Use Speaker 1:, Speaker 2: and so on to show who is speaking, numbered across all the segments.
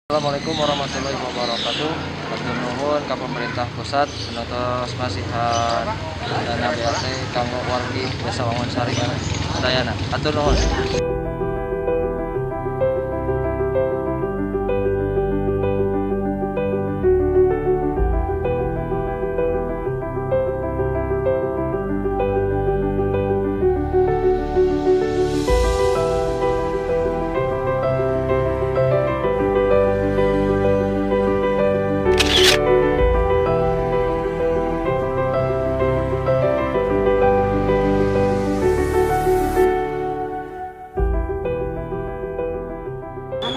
Speaker 1: Assalamualaikum warahmatullahi wabarakatuh. Hatur nuhun ka pemerintah pusat nu tos masihan dana BLT kanggo wargi Desa Wangunsari sadayana. Hatur nuhun.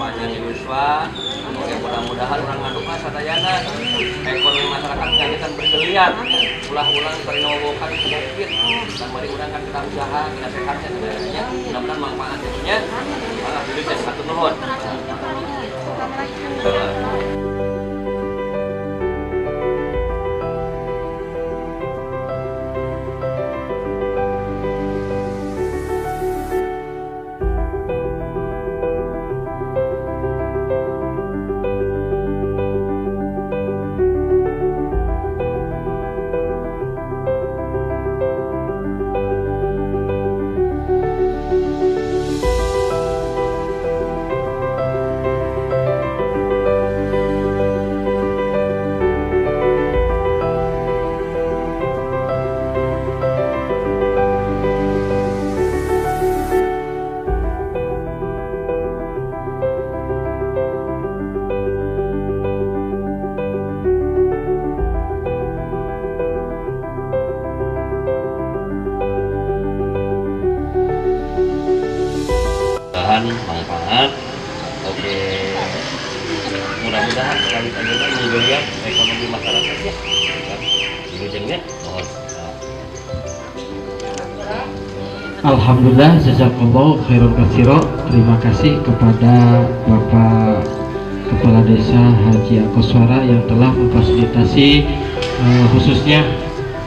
Speaker 2: Panjang yuswa, mudah-mudahan urang ngadukna sadayana ekonomi masyarakat kan bergeliat, ulah-ulang perinowokan Covid, dan mari urang kan kita usaha, kita sehatnya sadayana, mudah-mudahan manfaatnya, alhamdulillah satu nuhun. Manfaat, oke, mudah-mudahan kali ayeuna menggeliat ekonomi masyarakat ya, kan? Oh.
Speaker 3: Alhamdulillah, jazakallahu khairan katsiro. Terima kasih kepada Bapak Kepala Desa Haji Akoswara yang telah memfasilitasi khususnya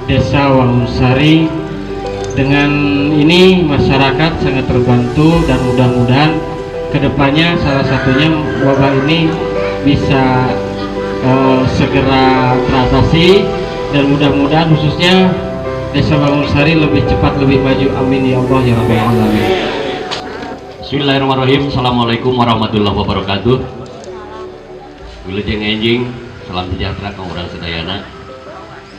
Speaker 3: Desa Wangunsari. Dengan ini masyarakat sangat terbantu dan mudah-mudahan kedepannya salah satunya wabah ini bisa segera teratasi dan mudah-mudahan khususnya Desa Wangunsari lebih cepat lebih maju. Amin ya Allah ya Rabbal alamin.
Speaker 2: Bismillahirrahmanirrahim. Assalamualaikum warahmatullahi wabarakatuh. Wilujeng enjing, salam sejahtera ka urang sadayana.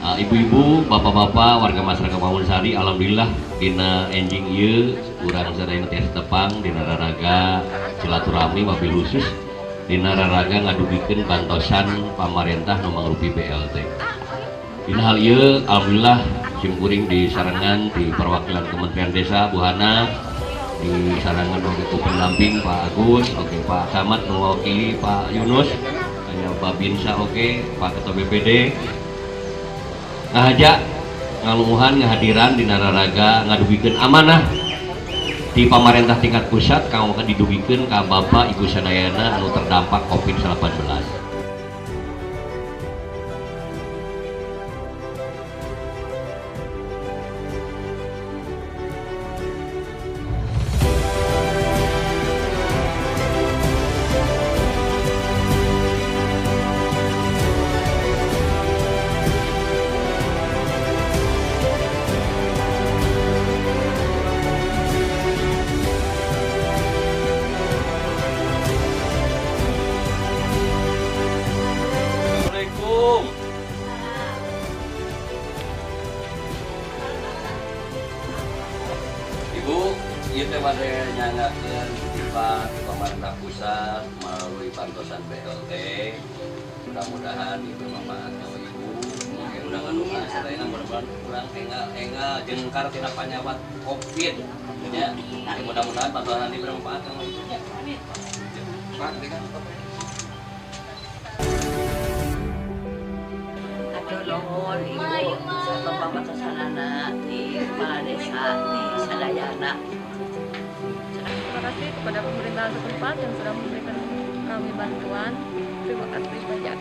Speaker 2: Ibu-ibu, bapak-bapak, warga masyarakat Wangunsari, alhamdulillah dina enjing ieu urang sadayana tiasa tepang dina raraga silaturahmi wabil khusus dina raraga ngadugikeun bantosan pamarentah nu mangrupi BLT. Dina hal ieu alhamdulillah simkuring disarengan di perwakilan Kementerian Desa Bu Hana, disarengan oge ku pendamping Pak Agus, oge Pak Camat mewakili Pak Yunus, aya Babinsa oge, Pak Ketua BPD. Ngahaja ngalumuhan ngahadiran dina raraga ngadugikeun amanah di pamarentah tingkat pusat kanggo didugikeun ka bapak ibu sadayana anu terdampak Covid-19. Ibu, ieu teh bade nyanggakeun titipan pemerintah pusat melalui bantosan BLT. Mudah-mudahan ieu bermanfaat ka ibu. Mudah-mudahan sadayana mudah-mudahan kurang engal-engal jengkar tina panyawat Covid nya. Mudah-mudahan bantuan ini bermanfaat ka ibu nya. Pak, kan
Speaker 4: Aduh nuhun ibu sarta pamatosanana di kepala desa di sadayana.
Speaker 5: Terima kasih kepada pemerintah setempat yang sudah memberikan kami bantuan. Terima kasih banyak.